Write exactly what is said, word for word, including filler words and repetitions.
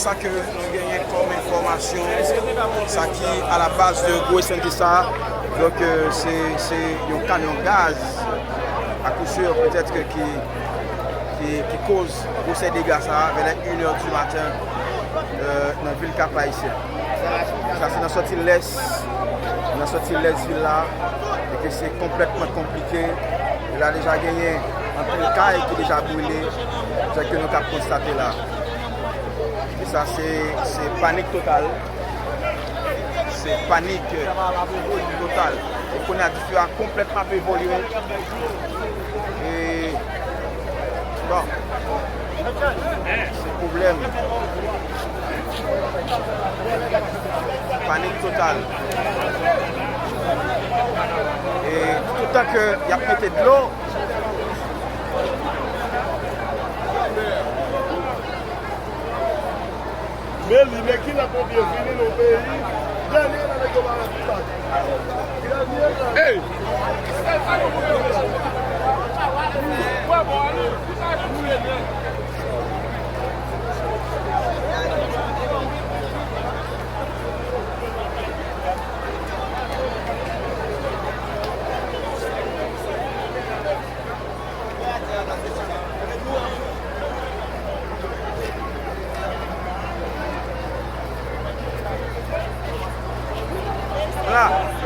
Sa ke nou genyen kòm enfòmasyon, sa ki a la baz de gwo ensandi sa, donk, euh, se, se yon kamyon gaz, à coup sûr, petèt ke ki, ki, ki koz gwosè dega sa, vè lè inè di maten, euh, nan vil Kap Ayisyen. Sa se nan sòti lès, nan sòti lès vil la, e ke se konplètman konplike. E la deja genyen anpil kay ki deja brile, jan ke nou kab konstate la. E sa se, se panik total. Se panik total. E kounye a dife a konplètman ap evolye. E bon, se pwoblèm. Panik total. E toutan ke y ap mete dlo, men li, men kilè Bondye vini nan peyi, dènye nan nèg yo pa nan ti bak. Dènye nan. Hey! Vwala,